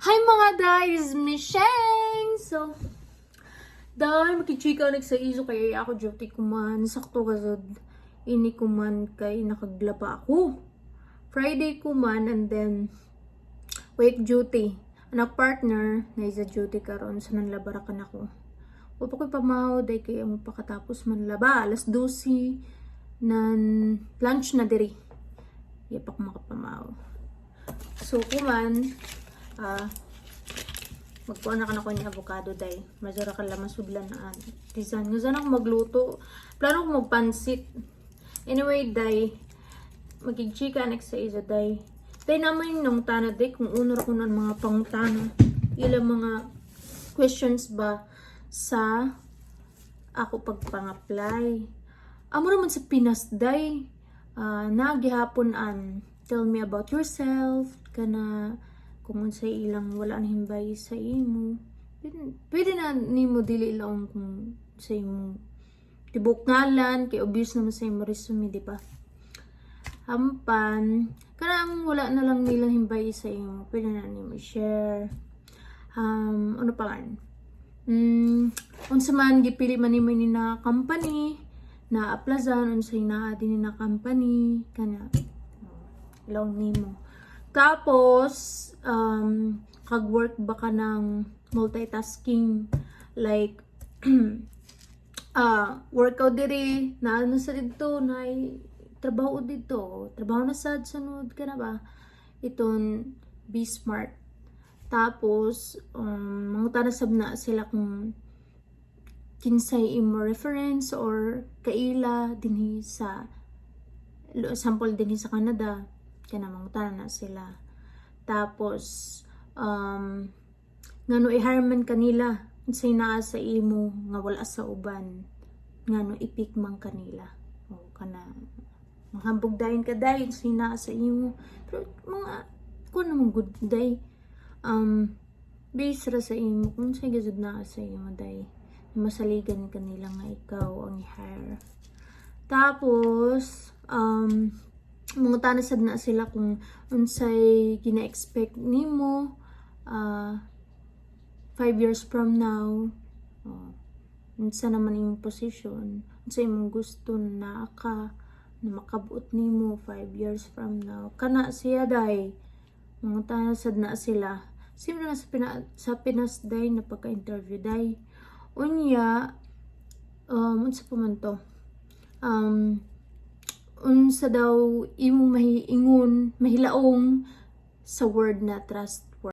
Hi, mga guys! Michelle! So, dahil makichika nag sa iso kay ako duty kuman. Sakto kasod ini kuman kay nakaglaba ako. Friday kuman and then week duty. Anak partner na isa duty karon sa nanlabara ka nako. Wa pa ko'y pamaw day kay amo pakatapos man laba alas 12 nan lunch na diri. Di pa ko makapamaw. So kuman magkuha na ka na ko ni avocado day. Mazura ka lang masudlan na an. Tisan. Gusto na ako magluto. Plano ko magpansit. Anyway, day. Magigchika next sa isa, day. Day naman yung tana, day. Kung uno ra ko ng mga pangutana. Ilang mga questions ba sa ako pagpang-apply. Amo naman sa Pinas, day. Nagihapon an tell me about yourself kana kung unsay ilang wala ang himbay sa imo. Pwede na nimo dili lang kung sa imo tibok ngalan kay obvious naman sa imo resume, di ba? Hampan kanang wala na lang nilang himbay sa imo, pwede na nimo i-share. Ano pa man, unsa man gipili man nimo ni na company na aplazan, unsay naa din ni na company kana long nimo. Tapos kag-work ba ka ng multitasking, like workout diri na ano sa dito na trabaho dito, trabaho na sad sunod ka na ba iton, be smart. Tapos mangutana sab na sila kung kinsay imo reference or kaila dinhi sa sample dinhi sa Canada kana, mangutana na sila. Tapos ngano i-hire man kanila, unsay naa sa imo nga wala sa uban, ngano i-pick man kanila o kana, manghambog dayon ka dayon unsay naa sa imo. Pero mga kuan naman good day, base ra sa imo kung unsay gazud naa sa imo day masaligan kanila nga ikaw ang i-hire. Tapos mangutana sad na sila kung unsay gina-expect nimo 5 years from now, oh, unsa naman imong position, unsa imong gusto na ka na makabuot nimo 5 years from now, kana siya day. Mangutana sad na sila. Same na sa Pinas day na pagka-interview day. Unya unsa pa man to, unsa daw imong mahiingon, mahilaong sa word na trust.